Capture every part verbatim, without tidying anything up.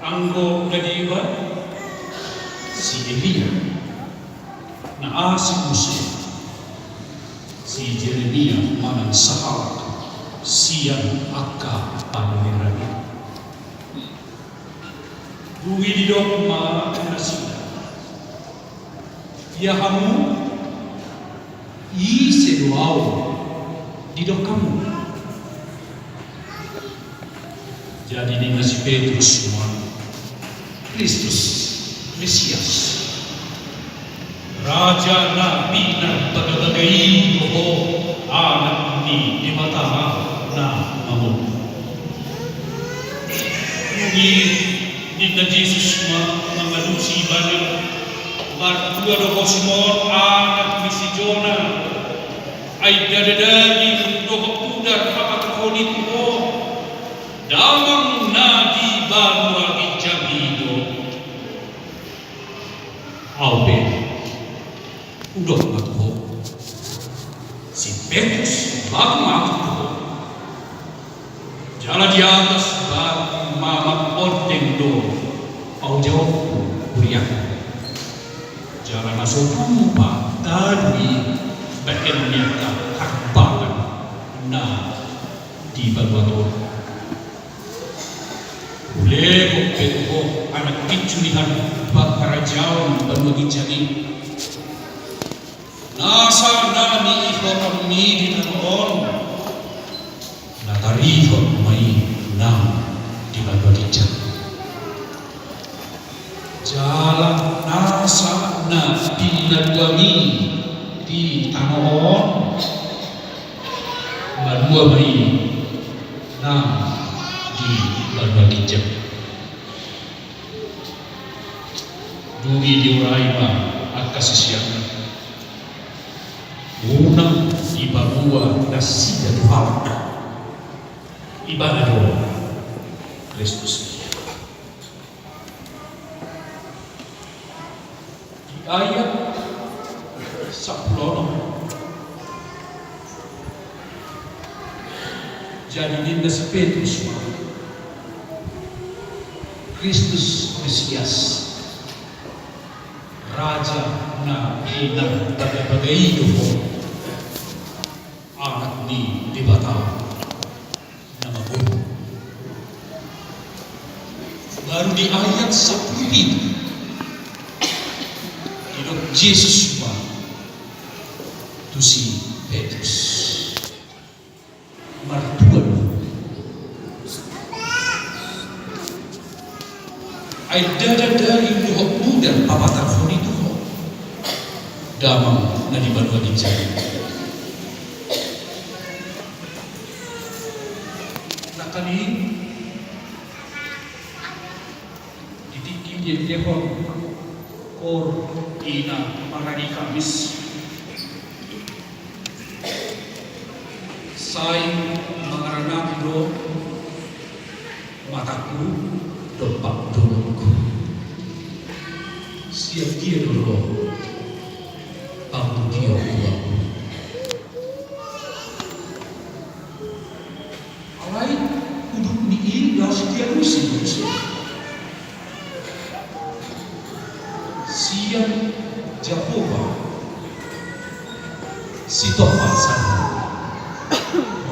Anggo na deba si Elia, na asing muse si Jeremia manang sahalak sian angka pandeheran i. Dung i didok ma nasida: Ia hamu, ise do ahu didok hamu? Jadi ninna si Petrus ma: Kristus, Mesias, Raja na pinarbagabaga i do ho, Anak ni Debata na mangolu. Dung i ninna Jesus ma mangalusi ibana: Martua do ho Simon, anak ni si Jona. Ai ndada daging dohot pudar hapatarhon i tu ho, damang na di banua ginjang i do. Ahu pe hudok ma tu ho: Si Petrus batu ma ahu tu ho, jala di atas batu mamak ondeng do paujahonku huriaku. Jala na so tupa tadu i bahenon ni angka harimbangan na di banua toru. Hulehon pe tu ho anak pincu nian pangharajaon banua ginjang i. Nasa na niihuthononmi di tano on, na tarihot ma i nang di banua ginjang. Jala nasa na pinaluami di tano on, malua ma i nang di banua ginjang. Dung i diorai ma angka siseanna unang dipaboa nasida tu halak. Ibana do Kristus. Di ayat sampulu onom. Jadi ninna si Petrus ma: Kristus Mesias, Raja na pinarbagabaga i do ho, Anak ni Debata na mangolu. Baru di ayat sampulu pitu, didok Jesus ma tu si Petrus: Martua do. Ai ndada daging dohot pudar papatarhon i tu ho, damang na di banua ginjang i. Nangkaning i, di tingki diendehon koor i na marari Kamis, sai mangaranami do matangku dompak dolokku. Sian dia do ro pangurungkio tu ahu? Alai udutni i laos dialusi muse sian Jahowa Sitompa sada.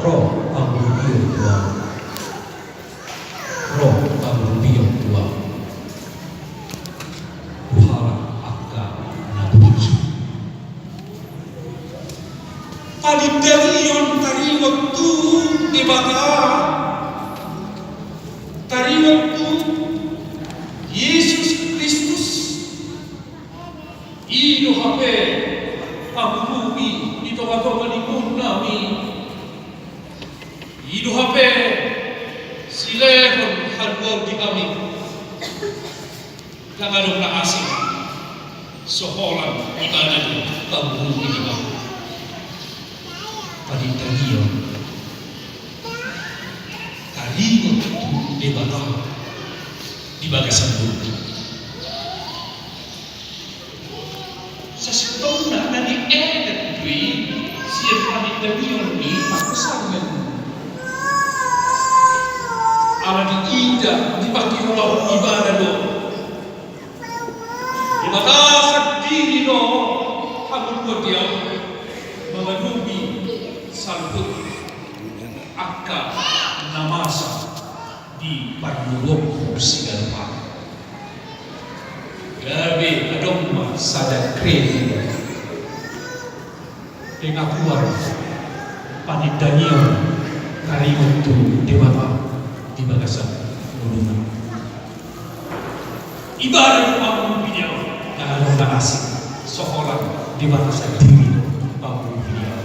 Ro pangurungkio tu ahu. Ro pangurungkio tu ahu. Tu halak angka na burju. Panindangion taringot tu Debata, taringot tu Jesus Kristus. I do hape pangurumi di tongatonga ni ngolunami. I do hape silehon haluaon di hami. Ndang adong na asing, so holan Ibana do pangurumi di hami. Panindangion taringot tu Debata di bagasan ngolu. Sasintongna na dienet do i sian panindangion ni parsaoran. Ala diida, dipakiholahon ibana do. Debata sandiri do hamu tuan dia mangadopi saluhut angka na masa di parngoluonku siganup ari. Gabe adong ma sada kredo, pengakuan, panindangion taringot tu Debata di bagasan ngoluna. Ibana do pangulupion, na adong na asing, so holan Debata sandiri do pangulupion.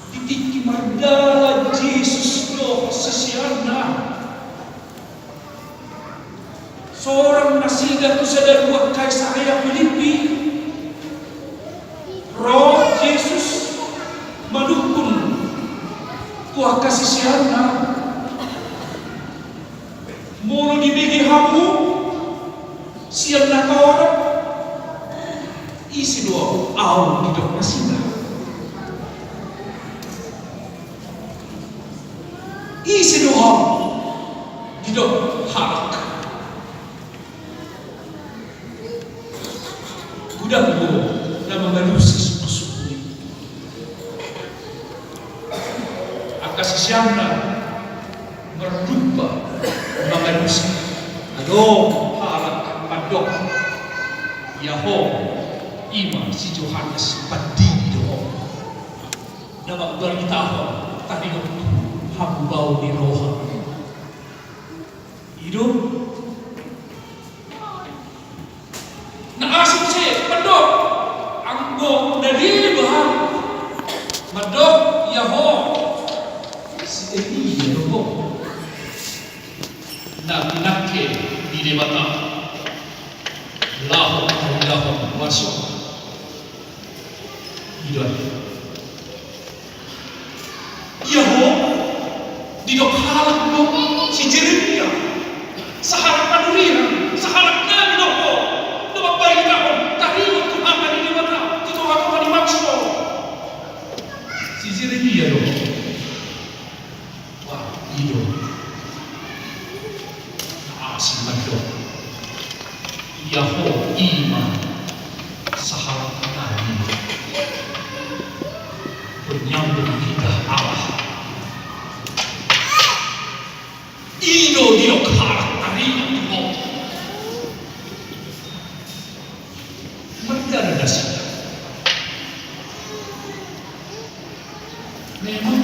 Di tingki mardalan Jesus dohot siseanna, sorang nasida tu sada dua Kaisarea Pilippi, ro Jesus manungkun tu angka siseanna. Molo dibege hamu sian na torop, ise do ahu, didok nasida. Ise do ahu, didok halak. Godang do na mangalusi sungkunsungkun i. Angka siseanna marlumba mangalusi. Adong halak mandok, ia ho i ma si Johannes Pandidi do ho, na mambaritahon taringot tu hamubaon ni roha. I do. Na asing muse mandok, anggo na deba mandok, ia ho, si Elia do ho, na pinangke ni Debata laho mangalehon huaso. I do. Ia ho, didok halak do si Jeremia, sahalak panuriran, sahalak nabi do ho, na mambaritahon taringot tu hata ni Debata tu tongatonga ni bangso. Si Jeremia do ho. Wah, i do. Na asing mandok, ia ho i ma sahalak nabi, penyambung lidah Allah. I do didok halak taringot tu ho. Mardalan nasida. Memang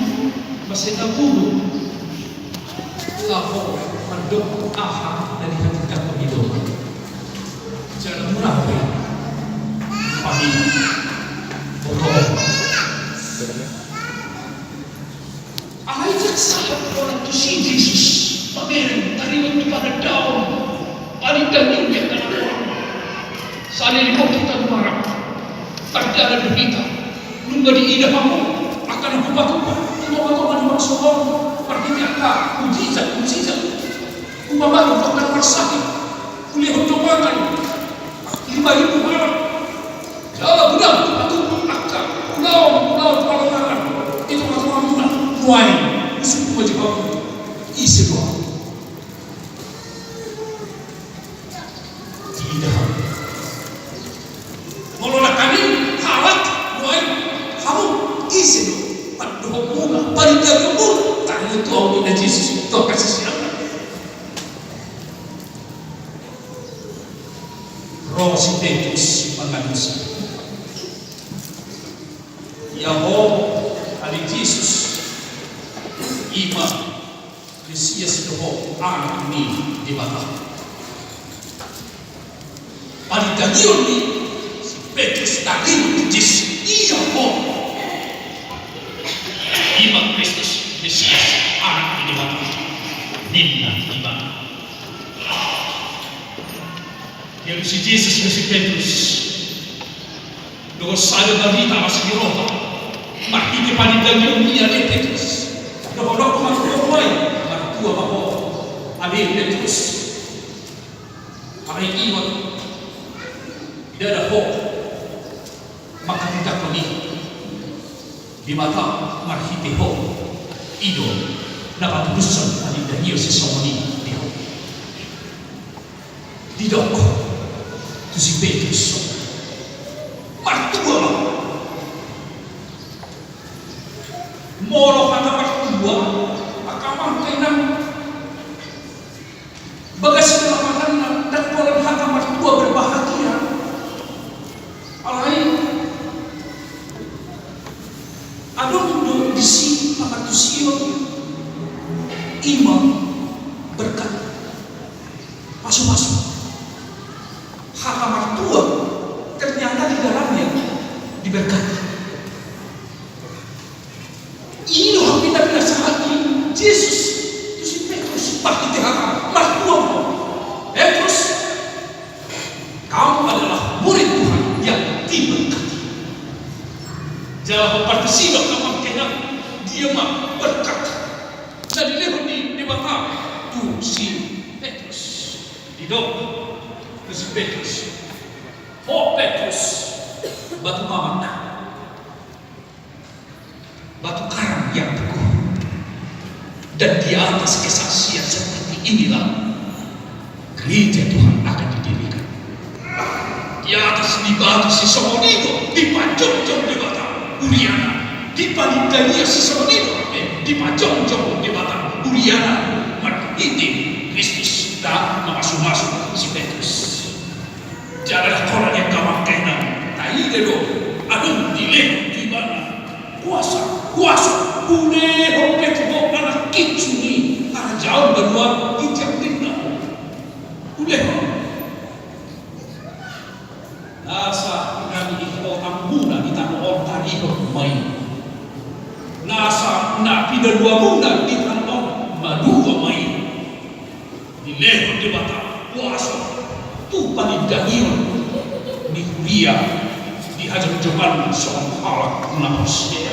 mase na bulung laho mandok aha na dihatindangkon ni dongan. Jala mura be. Pahit. Boto. Alai jala sahat holan tusi Jesus mamereng taringot tu panandaon, panindangion ni angka na torop. Sahali on hita nuaeng, mardalan do hita, nunga diida hamu angka na hupatupa tu tongatonga ni bangso on marhite angka mujizat-mujizat. Umpama tu angka na marsahit, hulehon do mangan lima ribu halak. Jala godang hupatupa angka ulaon-ulaon palongangan di tongatongamuna nuaeng. Husungkun ma jo hamu, ise do ahu? Diida hamu. Molo nangkaning halak nuaeng, hamu ise do pandohonmuna, panindangionmuna taringot tu ahu, ninna Jesus tu angka siseanna. Ro si Petrus mangalusi. Ia ho ale Jesus, i ma Mesias do ho, Anak ni Debata. Panindangion ni si Petrus taringot tu Jesus, ia ho i ma Kristus, Mesias, Anak ni Debata, ninna ibana. Dialusi Jesus ma si Petrus dohot sada barita las ni roha marhite panindangion ni ale Petrus. Dohononku ma tu ho nuaeng, martua ma ho ale Petrus. Alai ingot, ndada ho mangkatindangkon i. Debata marhite ho I do na patulushon panindangion sisongon i di ho. Didok tu si Petrus, martua ma. Molo hata martua, angka amang inang, bagas ni lapatanna, ndang pola hata martua berbahagia. Alai adong do disi pangantusion, ima berkat, pasupasu. Hata martua ternyata di dalamnya diberkati. I do hita pinasahat ni Jesus tu si Petrus, marhite hata martua ma ho. Petrus, kamu adalah murid Tuhan yang diberkati. Jala hombar disi do amang inang, dia ma berkat na dilehon ni Debata tu si Petrus. Didok tu si Petrus, ho Petrus, batu mamat, batu karang yang teguh. Dan di atas kesaksian seperti inilah gereja Tuhan akan didirikan. Di atas ni batu sisongon i do dipajongjong Debata huriaNa. Di panindangion sisongon i do, eh, dipajongjong Debata huriaNa marhite Kristus, na mamasumasu si Petrus. Jala didok ni angka amang inang, taida do adong dilehon tu ibana kuasa, kuasa, hulehon pe tu ho anak kincu ni harajaon banua ginjang ninna. Hulehon. Nasa na niihotanmuna di tano on tarihot ma i. Nasa na pinaluamuna di tano on malua ma i. Dilehon Debata kuasa tu panindangion ni huria di hajongjonganna songon halak na porsea.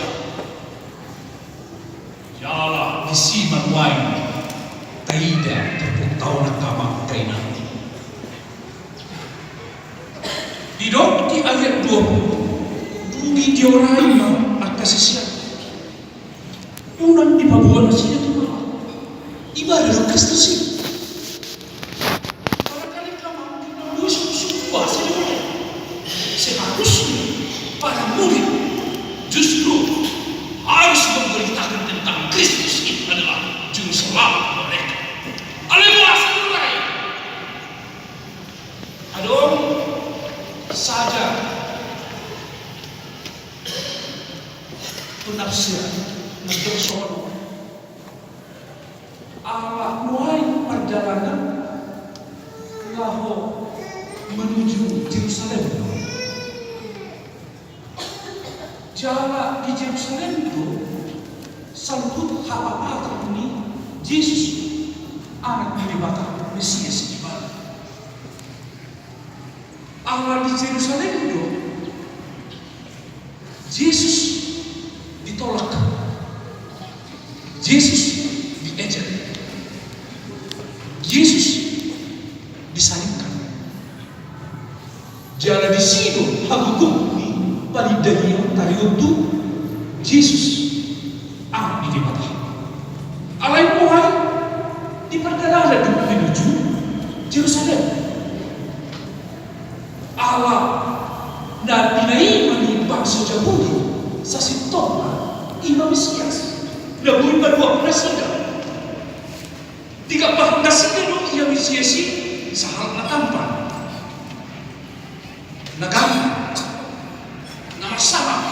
Jala disi ma nuaeng taida turpukta on angka amang inang. Didok di ayat dua puluh, dung i diorai ma angka sisean. Unang dipaboa nasida tu halak. Ibana do Kristus i. Barangkali angka amang inang, dua sungguh-sungguh bahasa di mana. Seharusnya para murid justru harus memberitakan tentang Kristus itu adalah juru selamat mereka. Alai bahasa di mana. Adong sada penafsiran, na didok songon on. Ala nuaeng pardalanan laho menuju Jerusalem. Jala di Jerusalem do saluhut hapapatar ni Jesus, Anak ni Debata, Mesias di bana. Ala di Jerusalem do Jesus ditolak, Jesus diejek, Jesus disalibkan. Jala disi do hagugum ni panindangion taringot tu Jesus, Anak ni Debata. Alai nuaeng di pardalanan do menuju Jerusalem. Ala na pinaima ni bangso Jahudi sasintongna ima Mesias, na boi paluahon nasida. Digambahon nasida do ia Mesias i sahalak na tampan, na ganggu, na marsangap.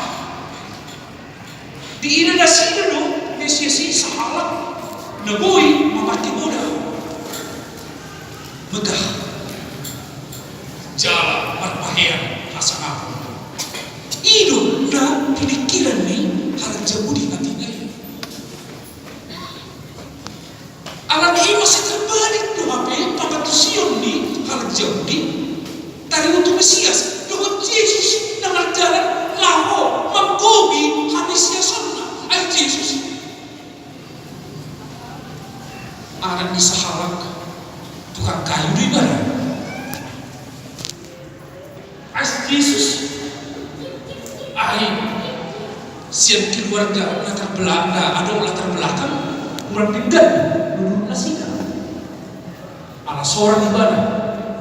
Diida nasida do Mesias i sahalak na boi mamangke godang, megah, jala marpahean hasangapon. I do na piningkiran ni halak Jahudi atik na i. Alani i masa terbalik do hape pangantusion ni halak Jahudi taringot tu Mesias dohot Jesus na mardalan laho manggohi hamesiasonna. Ai Jesus anak ni sahalak tukang kayu do ibana. Ais Jesus, ai Sian keluarga latar belakang, adong latar belakang kurang denggan menurut nasida. Ala sorang ibana,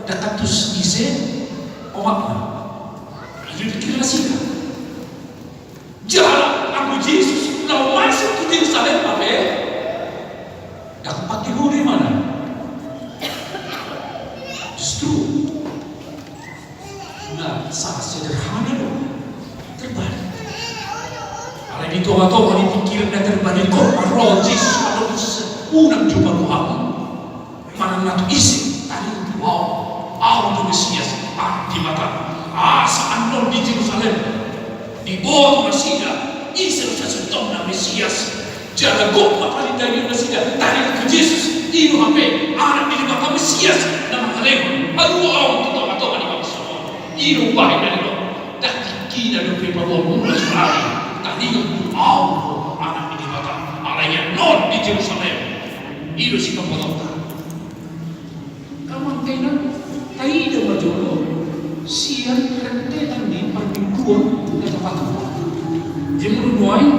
dangka tus ise omakna. Itu dikira nasida. Jala anggo Jesus laho masuk tu Jerusalem, apa ya? Dangka pakai huri mana? Justru Nah, sangat sederhana do. Terbalik. Alai di tonga-tonga ni pikiran na terbalik on, ro Jesus manang unang jumpa tu ahu. Manang na tu ise, tadi tu ahu. Ahu tu Mesias, Anak ni Debata. Asa annon di Jerusalem. Diboto nasida, ise do sasintongna Mesias. Jala gok ma panindangion nasida, taringot tu Jesus, i do hape Anak ni Debata Mesias, na mangalehon haluaon tu tonga-tonga ni bangso on. I do umbahen na nidok, ndang tingkina dope paboa muna sahali, taringot tu ahu do Anak ni Debata, alai annon di Jerusalem. I do sitambotonta. Amang inang, taida ma jolo sian rentetan ni parmingguon na tapatupa. Jadi molo nuaeng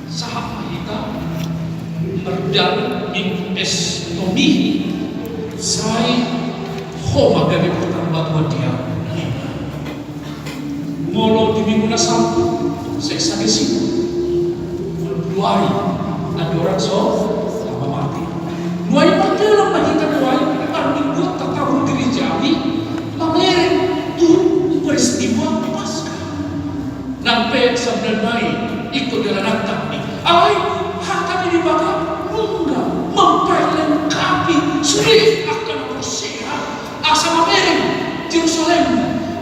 sahat ma hita mardalan Minggu Es Tomihi, sai ho ma gabe partanobatuan di ahu. Molo di minggu na salpu, sai sagesip. Molo dua ari, andorang so, lama mate. Nuaeng mardalan ma hita nuaeng, parmingguonta tahun gerejawi, mamereng tu peristiwa Paskah. Nang pe sambilan nai, ingkon dalananta i. Alai, hata ni Debata, nunga memperlengkapi, sude, angka na porsea. Asa mamereng Jerusalem,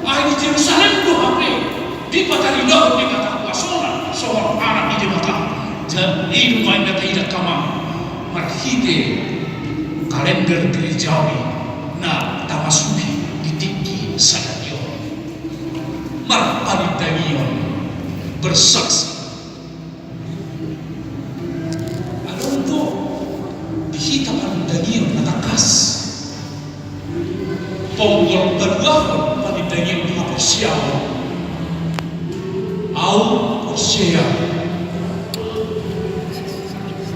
ai di Jerusalem do hape dipataridahon Debata kuasona songon Anak ni Debata. Jadi i do nuaeng na taida, amang, marhite kalender gerejawi na tamasuki di tingki sadari on. Marpanindangion, bersaksi. Adong do di hita panindangion na tangkas. Ponggol paduahon panindangion haporseaon. Ahu porsea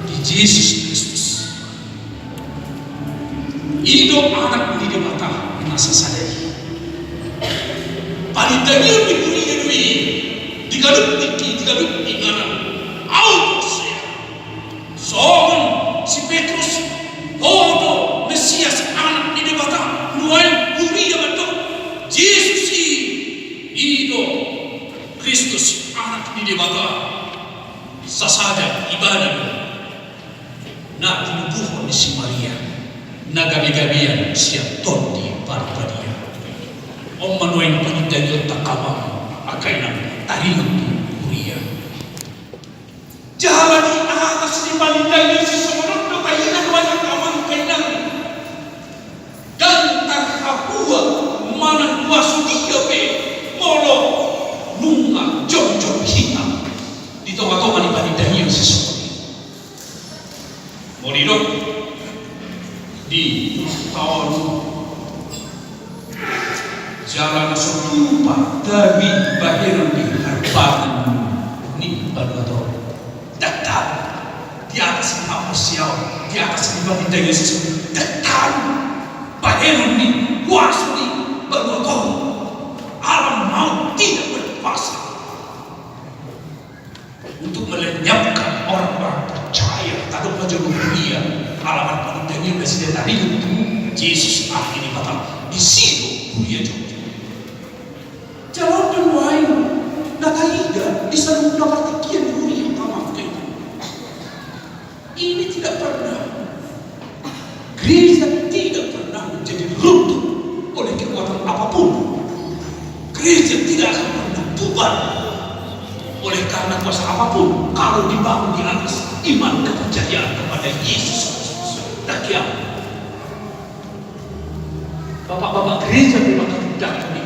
di Jesus Kristus. I do Anak ni Debata na sasada i. Panindangion ni huria do i, di ganup tingki, di ganup inganan. Ahu porsea. Songon si Petrus, ho do Mesias, Anak ni Debata, nuaeng huria mandok, Jesus i, i do Kristus, Anak ni Debata. Sasada ibana do na tinubuhon ni si Maria, na gabe-gabean sian Tondi Parbadia. On ma nuaeng panindangionta, amang, angka inang, taringot tu huria. Jala di atas ni panindangion sisongon on do taida nuaeng, amang, angka inang. Ndang tarhahua manang boasa dia pe molo nunga jongjong hita di tonga-tonga ni panindangion sisongon i. Molo didok di taon jala na so tupa tabi bahenon ni harbangan ni banua toru. Ndang tau di atas ni haporseaon, di atas ni panindangion sisongon i, ndang tau bahenon ni kuaso ni banua toru. Alam maut tidak berkuasa untuk melenyapkan orang-orang percaya. Tadok ma jolo huria, ala marpanindangion nasida taringot tu Jesus, Anak ni Debata. Disi do huria jongjong. Jala on do nuaeng na taida di saluhut na partingkian ni huria, amang, angka inang. Ini tidak pernah, gereja tidak pernah menjadi runtuh oleh kekuatan apapun. Gereja tidak akan pernah bubar oleh karena kuasa apapun kalau dibangun di atas iman kepercayaan kepada Yesus Kristus. Demikian. Bapak-bapak gereja memang tidak ini.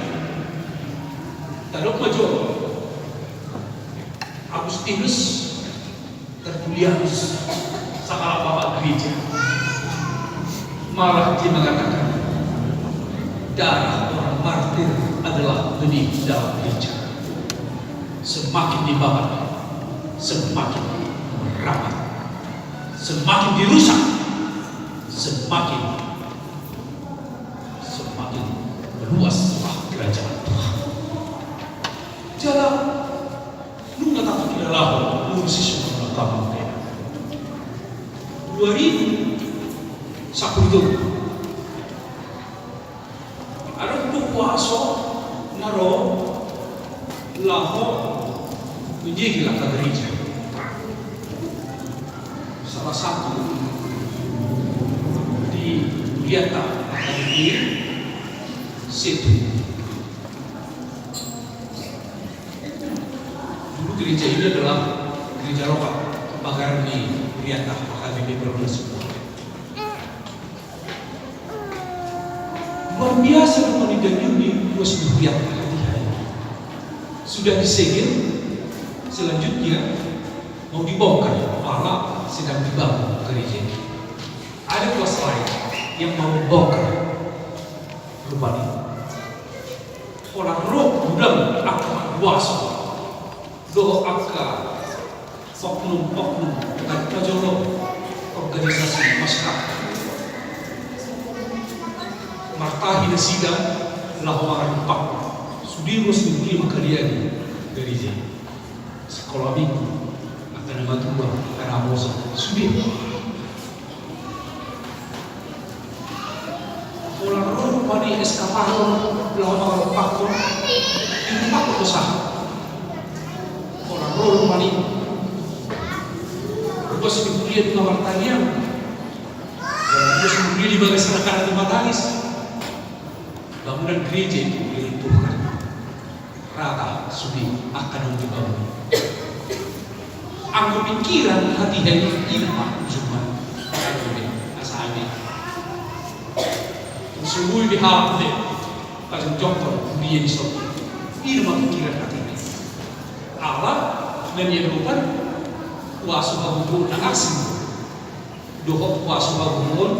Tadok ma jolo Agustinus Tertullianus, sahalak bapak gereja, marah dia mengatakan, darah orang martir adalah benih dalam gereja. Semakin dibabat, Semakin merambat, semakin dirusak, semakin, semakin meluaslah kerajaan Tuhan. Jala nunga tapakilala ho, urusi sumangga mangke. Dua ribu sampulu tolu. Adong do huaso na ro laho menyegel angka gereja. Salah satu di Huriata Akademi Setu. Dulu gereja ini adalah gereja lokal, pagari di Huriata Akademi Permuda Setu. Luar biasa do panindangion ni ruas ni Huriata Akademi. Sudah disegel, selanjutnya mau dibongkar, pala sedang dibangun gereja. Ada ruas lain yang mau dibongkar. Rupani holan ro godang angka huaso dohot angka oknum-oknum na parjolo, organisasi masyarakat, martahi nasida laho mangalupahon sude ruas ni huria mangkaliangi gereja, sikola minggu, angka na matua, angka na hosa, sude. Holan ro rupani eskavator laho mangalupahon, dialupahon do sahat. Holan ro rupani ruas ni huria di martangiang, ruas ni huria di bagasan acara di martangis. Bangunan gereja itu diruntuhkan. Rata sude angka na dibangun. Anggo pikiran hatiha i, i ma ujungna. Asa ame. Sungguh di hal de. Pajongjongkon huria i, so. I ma pikiran hatiha i. Ala na niadopan huaso hagogoon na asing dohot huaso hagogoon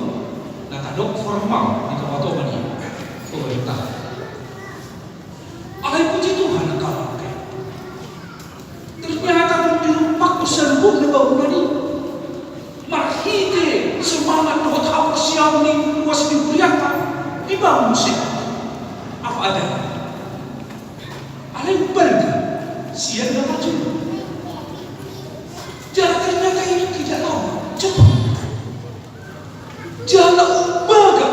na tadok formal di tonga-tonga ni pemerintahan. Alai puji Tuhan, angka amang, ternyata dung dialupahon saluhutna bangunan i, marhite semangat dohot haporseaon ni ruas ni hurianta, dibangun muse. Apa adong? Alai umbalga sian na parjolo. Jala ternyata ini tidak lama, cepat. Jala umbaga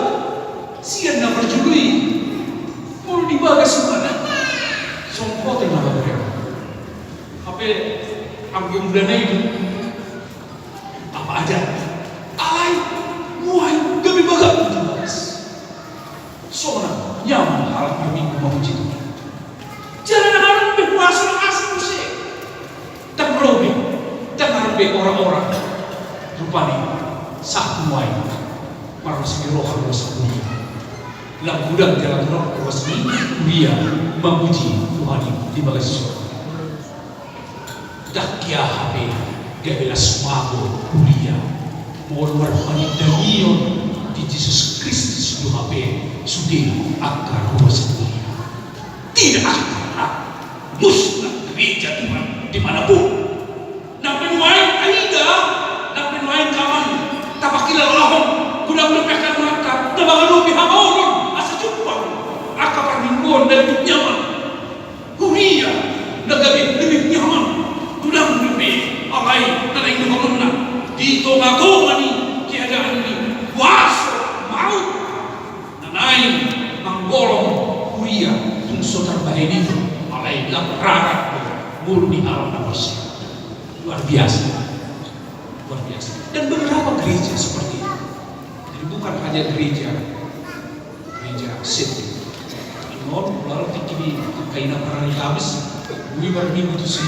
sian na parjolo i. Molo dibaga sumana, songon hotel na baru. Hape anggo mulana i do, apa adong? Alai, muai gabe baga tu bagas. Songon nyaman halak marminggu mamuji Tuhan. Jala na adong be huaso na asing muse. Ndang ro be, ndang adong be ora-ora. Rupani sahat muai marlas ni roha ruas ni huria. Lam godang jala torop ruas ni huria mamuji Tuhan i di bagasan sorga. Ndang kiaha pe gabe las mago huria molo marpanindangion di Jesus Kristus do hape sude angka ruas ni huria. Tidak akan pernah musnah gereja Tuhan di mana pun. Nang pe nuaeng taida, nang pe nuaeng taman, tapakilalahon godang dope angka nuaengta na mangalobi hamaolon asa jumpang angka parmingguon na lebih nyaman. Huria na gabe lebih nyaman, godang dope, alai na naeng dohononna, di tonga-tonga ni keadaan ni huaso maut na naeng manggolom huria, tung so tarbahen i, alai lam rarat do ngolu ni halak na porsea. Luar biasa. Luar biasa. Dan beberapa gereja seperti itu. Jadi bukan hanya gereja, gereja Setu. Ino, lalu tingki di angka ina parari Kamis, boi marminggu tusi,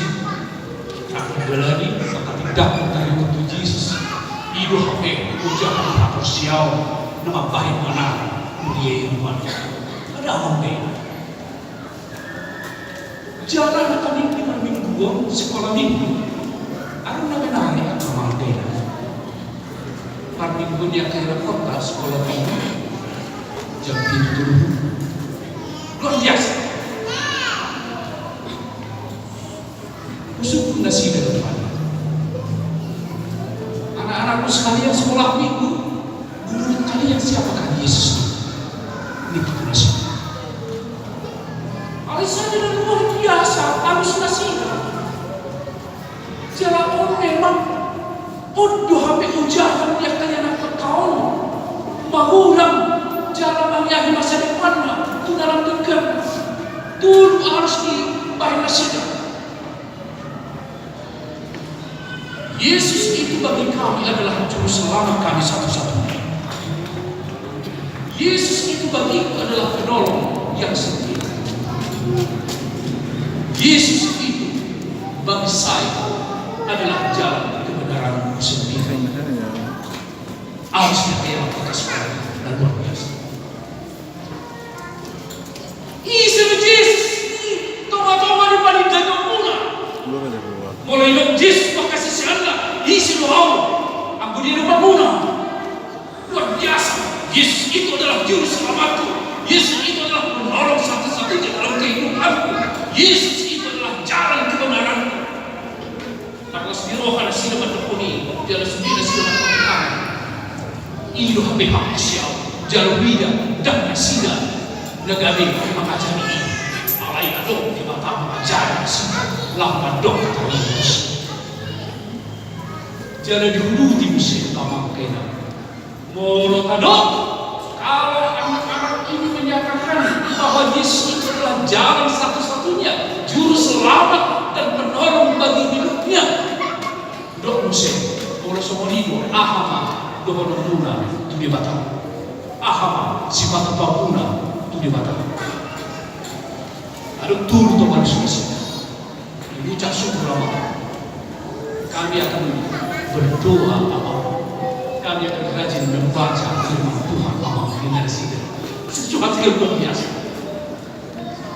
angka dalani, angka tindak, angka ringot tu Jesus. I do hape ojahan haporseaon na mambahen manang huria i rupani. Ada apa be? Jala na tadi di parmingguon sikola minggu. Adong na menarik angka amang inang. Parmingguon i angka ina kota sikola minggu jam pitu tolu. Luar biasa. Husungkun nasida do Tuhan. Angus kalian sekolah minggu, menurut kalian siapakah Yesus itu? Ini kita masuk. Alai sada na luar biasa angus nasida. Jala on memang on do hape ojahan ni angka na pakaon, magodang jala mangiahi masa depanna tu dalam denggan. Tolu harus dibahen nasida. Yesus itu bagi kami adalah juru selamat kami satu-satunya. Yesus itu bagiku adalah penolong yang setia. Yesus itu bagi saya adalah jalan kebenaran sendiri. Harus dipegang atas orang dan luar biasa. Ise do Jesus i tonga-tonga ni panindangion muna? Molo didok Jesus mangkasisianna, ise do ahu? Anggo dia do muna. Luar biasa. Yesus itu adalah juru selamatku. Yesus itu adalah penolong satu-satunya dalam kehidupanku. Yesus itu adalah jalan kebenaranku. Parlas ni roha nasida mandok i, jala sude nasida mandok i. I do hape hak ni siaon, jala huida ndang nasida na gabe mangajari i. Alai adong Debata mangajari nasida laho mandok hata ni Jesus. Jala diuduti muse amang kena. Molo tadok, kalau anak-anak ini menyatakan bahwa Yesus itu adalah jalan satu-satunya, juru selamat dan penolong bagi hidupnya. Dok muse, molo songon i do, aha ma dohononmuna tu Debata? Aha ma sipatupaonmuna tu Debata? Adong tolu do pangidoan. Mengucap syukur, Ama. Kami akan berdoa, Ama. Kami akan rajin membaca firman Tuhan, Ama. Ini ada sida. Sesuatu yang luar biasa.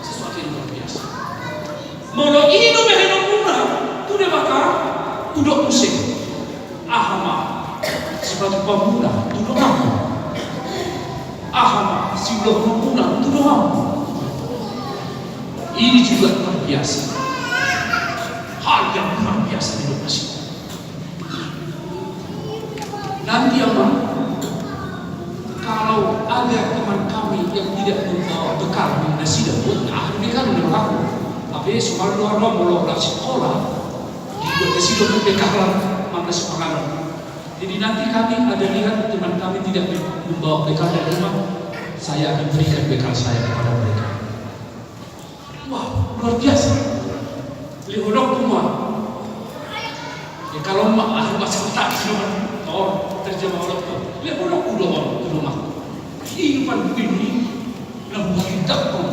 Sesuatu yang luar biasa. Molo i do bahenonmuna tu Debata, hudok muse. Aha ma sipatupaonmuna tu donganmu? Aha ma siulahononmuna tu donganmu? Ini juga luar biasa. Hal yang luar biasa di lokasi. Nanti, Ama, kalau ada teman kami yang tidak membawa bekal, nasida buat, ah, ini kan udah aku. Tapi soal luar mau, mau sekolah, dibuat nasida pun bekal, mana sepanganan. Jadi nanti kami ada lihat teman kami tidak membawa bekal dari rumah, saya akan berikan bekal saya kepada mereka. Wah, luar biasa. Lehononku ma. Ya, kalau ma, ah, bahasa Batak, oh, terjemah orang tu. Lehononku do on tu rumah. Kehidupan ini. Na huhatahon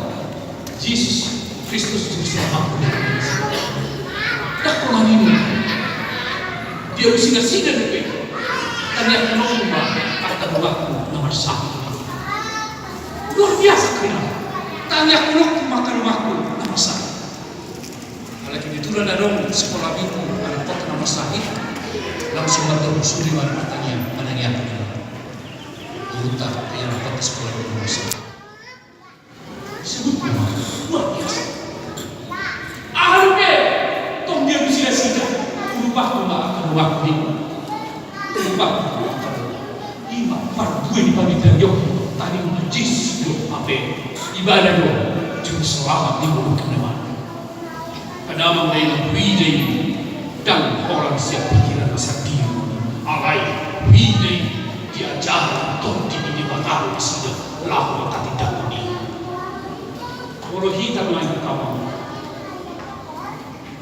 Jesus Kristus juru selamatku. Ndang pola ninna. Dialusi nasida dope. Tangiangku ma angka donganku na marsahit. Luar biasa kena. Tangiangku ma angka donganku na marsahit. Alai kebetulan adong sekolah minggu anak kota na marsahit. Langsung mandok suri ma martangiang, manangiangkon. Guru ta, ia anak kota sekolah minggu na marsahit. Disebut memang luar biasa. Aha dope? Tong dialusi nasida. Urupahon ma angka donganku i. Urupahon ma angka donganku i. Ima parbue ni panindangion. Tadi untuk Jesus do hape. Ibana do juru selamat di mulut kena. Kadang na huida i ndang holan sian pikiran na sandiri. Alai huida i diajari Tondi ni Debata nasida laho manghatindanghon i. Molo hita nuaeng, Amang,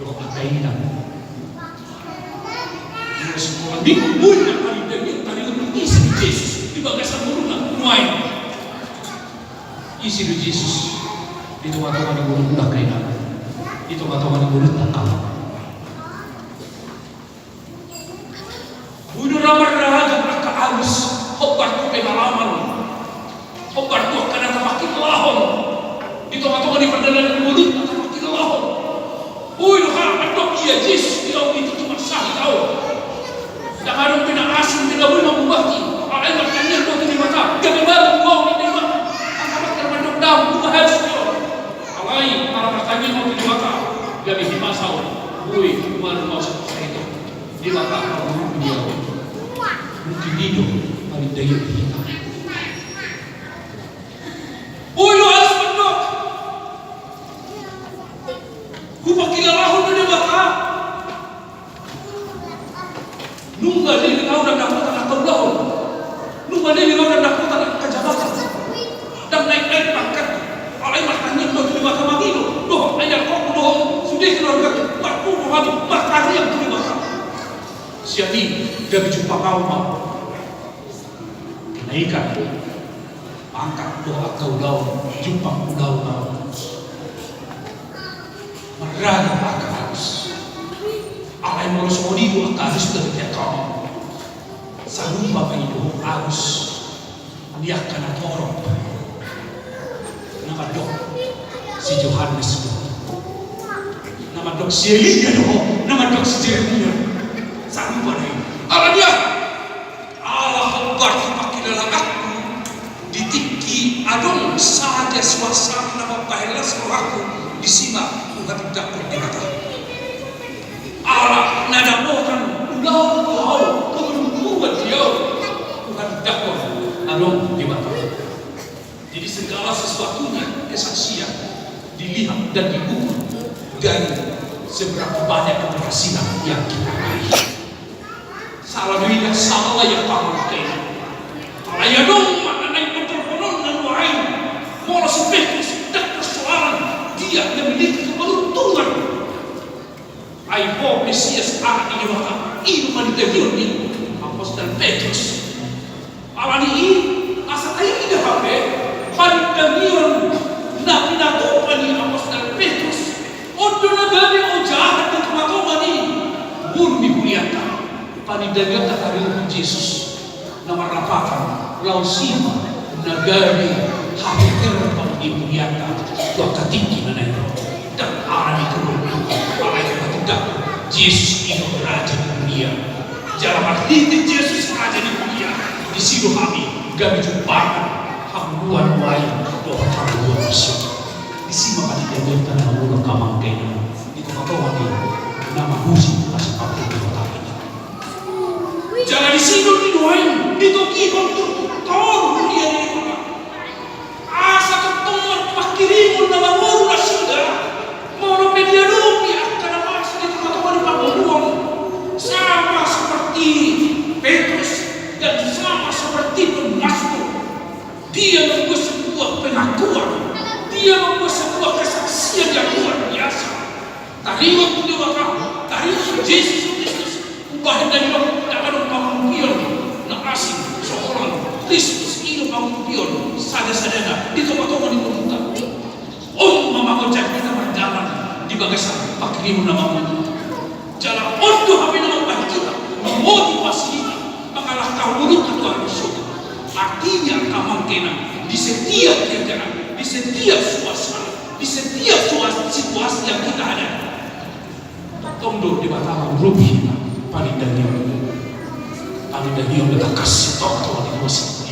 dohot angka inang, molo sikola minggu, boi ma panindangion, taringot ise Jesus di bagasan ngoluna nuaeng. Ise do Jesus di tonga-tonga ni ngolunta, angka inang, di tonga-tonga ni ngolunta, Amang? Boi do ra marragam angka alus, hombar tu pengalaman, hombar tu angka na tapangkilalaon, di tonga-tonga ni pardalanan ni ngolunta tapangkilalaon. Boi do hita mandok, ia Jesus, di ahu i tutu marsahit ahu. Ndang adong pe na asing, ndang boi mangubati. Alai martangiang ma tu Debata, gabe baru do ahu, ninna Debata. Angka na mandok daong, nunga halus do. Alai ala martangiang ma tu Debata, gabe hipas ahu. Boi, baru ma ahu sahit. Debata, ahu, dia. I do panindangion di hita. Boi do Agus mandok, hupangkilalahon do Debata. Nunga leleng au ndang dapotan angka ulaon. Nunga leleng au ndang dapotan angka jabatan. Ndang naek-naek pangkat. Alai martangiang ma tu Debata mangido. Dohot ayahonku dohot sude keluargaku, marpungu hami, martangiang tu Debata. Sian i gabe jumpang au ma kenaikan pangkat dohot angka ulaon, jumpang ulaon au. Marragam angka Agus. Alai molo songon i do angka Agus gabe keatongan, sarupa ma i dohot Agus ni angka na torop. Na mandok si Johannes do, na mandok si Elia do, na mandok si Jeremia. Sarupa do i. Alani i, ala hombar tu pangkilalaanku, di tingki adong sada suasana na mambahen las rohangku, disi ma huhatindangkon Debata. Ala na dapotan ulaon do au, pengorbanan do au, huhatindangkon adong Debata. Jadi segala sesuatunya kesaksian dilihat dan diukur dari seberapa banyak keberhasilan yang kita raih. Sala do i, sala ya paham kena. Alai adong ma na naeng mandok honon na nuaeng. Molo si Petrus ndang persoalan, dia memiliki keberuntungan. Ai ho Mesias, Anak ni Debata, i do panindangion ni apostel Petrus. Alani i, asa taida hape panindangion na pinatupa ni apostel Petrus. On do na gabe ojahan di tongatonga ni ngolu ni hurianta. Panindangionta taringot tu Jesus na marlapatan laos i ma na gabe haheheon ni hurianta tu angka tingki na naeng ro. Ndang ala ni turun tu alai hata tanda Jesus i do raja ni dunia. Jala marhite Jesus raja ni dunia, disi do hami gabe jumpangan hamuliaon nuaeng dohot hamuliaon na sian. Disi ma panindangion na mangula, angka amang inang, di tongatonga ni na mamuji asa pangkilalaanna. Jala disi do di nuaeng ditogihon tu toru huria ni Debata. Asa tongtong marpangkirimon na mangolu nasida, molo pe diadopi angka na masa di tongatonga ni parngoluon, sama seperti Petrus dan sama seperti Tomas do. Dia membuat sebuah pengakuan, dia membuat sebuah kesaksian yang luar biasa. Taringot tu Debata, taringot tu Jesus Kristus, umbahen na nidok, ndang adong pangurupion na asing, songon Kristus i do pangurupion sadasadana di tongatonga ni ngolunta. On ma mangonjar hita mardalan di bagasan pangkirimon na mangolu. Jala on do hape na mambahen hita, memotivasi hita mangalangka ngolunta tu ari ni surgo. Artinya, angka amang inang, di setiap keadaan, di setiap suasana, di setiap suas-, situasi yang kita hadapi, tong do Debata mangurupi hita, panindangion. Panindangion do tangkas sitongtong di musim.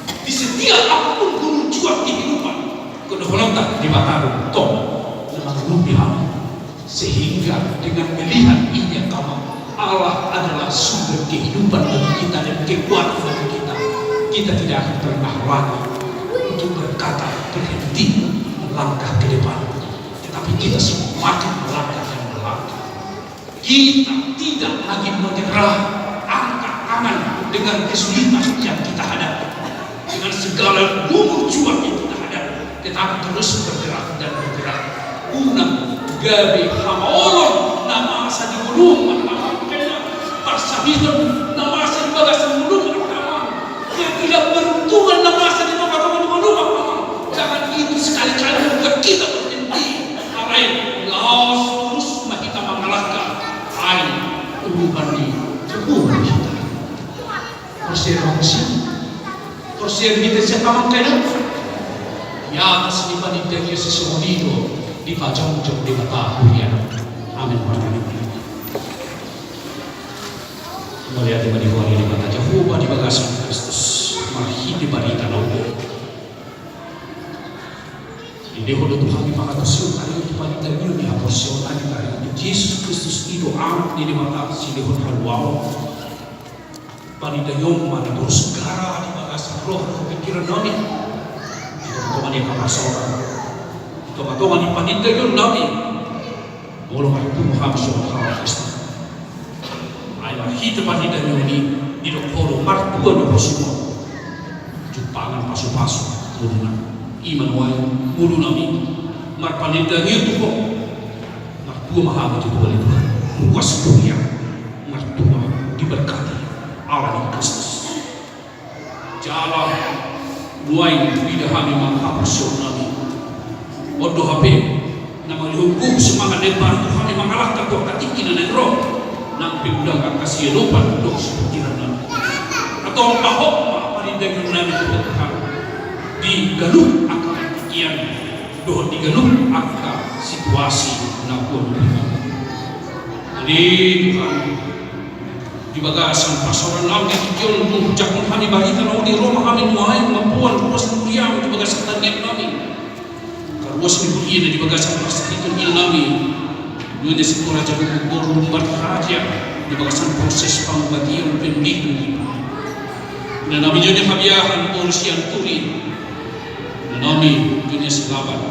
Di setiap apapun gumurjuak kehidupan, kedohononta Debata do tong na mangurupi hami. Sehingga dengan melihat ini, angka amang, Allah adalah sumber kehidupan bagi kita dan kekuatan bagi kita, kita tidak akan pernah ragu untuk berkata, "Berhenti melangkah ke depan." Tetapi kita semakin melangkah dan melangkah. Kita tidak lagi menyerah, angkat tangan dengan kesulitan yang kita hadapi, dengan segala gumurjuak yang kita hadapi, tetapi terus bergerak dan bergerak. Unang gabe hamaolon na masa di ngolum, angka amang, parsahithon na masa di bagasan ngolum, angka amang, ketidakberuntungan na masa di tongatonga ni ngolum, angka amang. Jangan itu sekali-kali membuat kita berhenti. Alai laos terus ma hita mangalangka. Ai urupan ni tubuh hita. Porsea ma muse. Porsea ma hita, angka amang inang. Di atas ni panindangion sisongon i do dipajongjong Debata huriana. Amen. Mauliate ma di Ho ale Debata Jahowa di bagasan Kristus, marhite barita na uli. Dilehon do tu hami panghataion, taringot tu panindangion ni haporseaon nami taringot tu Jesus Kristus i do Anak ni Debata silehon haluaon. Panindangion ma na torus gara di bagasan roha dohot pingkiran nami. Di tongatonga ni angka parsaoran, di tongatonga ni panindangion nami, molo marpungu hami songon halak Kristen, ai marhite panindangion i, didok Ho do martua do ho Simon. Jumpangan pasupasu ngoluna, i ma nuaeng ngolunami marpanindangion tu Ho. Martua ma hami tu Ho ale Tuhan. Ruas huria, martua, diberkati ala ni Kristus. Jala nuaeng huida hami ma haporseaonnami. On do hape na mangalehon gogo, semangat na imbaru tu hami mangalangka tu angka tingki na naeng ro, nang pe godang angka siadopan dohot sipikiran nami. Antong pahompu ma panindangionnami tu Ho Tuhan di ganup angka partingkian dohot di ganup angka situasi na huadopi hami. Ale Tuhan, di bagasan parsaorannami di tingki on, dung hujakkon hami barita na uli, ro ma hami nuaeng mamboan ruas ni huriaM di bagasan tangiangnami. Angka ruas ni huria na di bagasan parsahiton inanami, Nyonya Sitoraja Gogok boru Lumban Raja, di bagasan proses pangubatian, pemulihan ni ibana. Inanami Nyonya Habiahan boru Sianturi, inanami Nyonya Silaban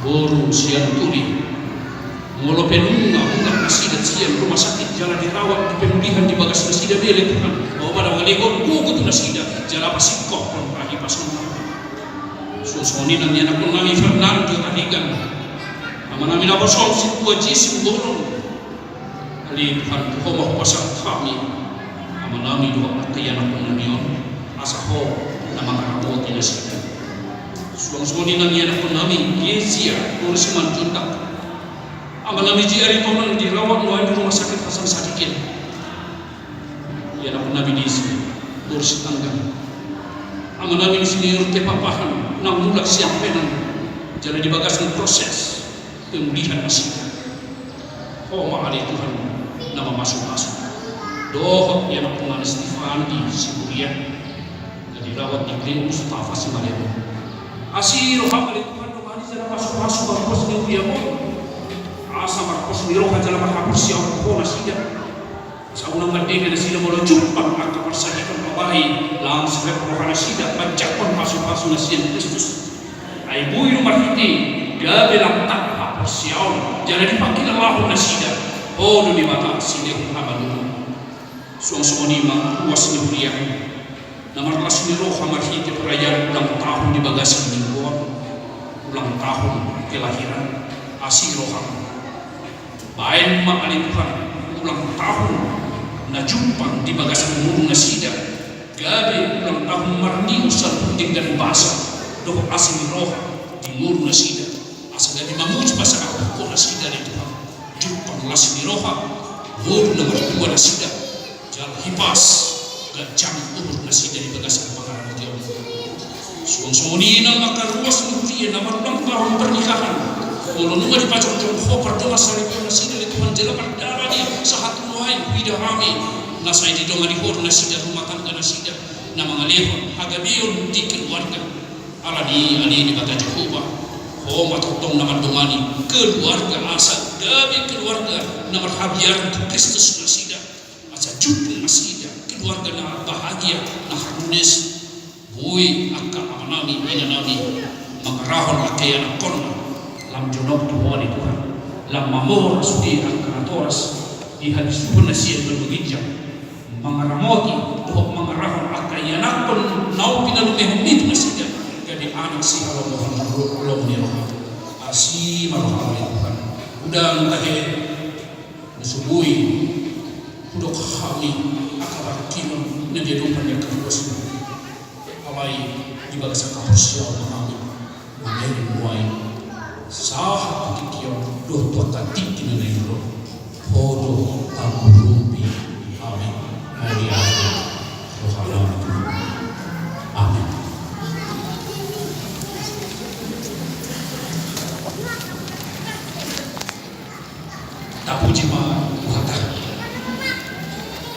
boru Sianturi. Molo pe nunga mulak nasida sian rumah sakit jala dirawat, dipemulihan di bagas nasida be ale Tuhan, Ho ma na mangalehon gogo tu nasida jala pasingkophon pahipasonna. Suang songon i nang ianakkonnami Fernando Tarigan, amanami na bosok Situa Jisi Bolon. Ale Tuhan, tu Ho ma hupasahat hami amanami dohot angka ianakkonnami on, asa Ho na mangaramoti nasida. Suang songon i nang ianakkonnami Kezia boru Simanjuntak, amanami Ji Aritonang dirawat nuaeng di rumah sakit Hasan Sadikin. Ianakkonnami Desi boru Sitanggang, amanami Insinyur Tepapahan, na mulak sian Penang jala di bagasan proses pemulihan nasida. Ho ma ale Tuhan na mamasumasu. Dohot ianakkonnami Stefani Siburian, na dirawat di Klinik Mustafa Simalungun. Asi rohaM ale Tuhan, dongani jala pasupasu ma ruas ni huriaM on, asa marpos ni roha jala marhaporseaon tu Ho nasida. Asa unang mandele nasida molo jumpang angka parsahiton, pabahen langsirep roha nasida manjangkon pasupasu na sian Kristus. Ai boi do marhite gabe lam tangkas haporseaon jala dipangkilalahon nasida Ho do Debata silehon hamaolon. Suang songon i ma ruas ni huria na marlas ni roha marhite perayaan ulang tahun di bagasan minggu on, ulang tahun kelahiran. Asi rohaM, baen ma ale Tuhan ulang tahun na jumpang di bagasan ngolu nasida, gabe ulang tahun marningot saluhut denggan basa dohot asi ni roha di ngolu nasida, asa gabe mamuji pasangapon Ho nasida ale Tuhan. Jumpang las ni roha, ngolu na martua nasida, jala hipas ganjang umur nasida di bagasan pangaramotion. Suang songon i nang angka ruas ni huria na marulang tahun pernikahan, molo nunga dipajongjong Ho pardongan saripeon nasida ale Tuhan jala pardalanan i sahat tu nuaeng, huida hami na sai didongani Ho do nasida rumah tangga nasida na mangalehon hagabeon di keluarga. Alani i ale Debata Jahowa, Ho ma tongtong na mandongani keluarga asa gabe keluarga na marhabiaran tu Kristus nasida. Asa jumpang nasida keluarga na bahagia, na harmonis. Boi angka amanami, inanami mangarahon angka ianakkonna lam jonok tu Ho ale Tuhan, lam mamora sude angka natoras di habisuhon na sian banua ginjang, mangaramoti dohot mangarahon angka ianakkon naung pinalumehonmi tu nasida, gabe anak sihalomohon ro-, lomo ni roha. Asi ma rohaM ale Tuhan. Godang tahe na so boi hudok hami angka partingkian na diadopan ni angka ruas ni huria. Alai di bagasan haporseaon ma hami mamereng nuaeng sahat tu tingki on dohot tu angka tingki na naeng ro. Ho do tamu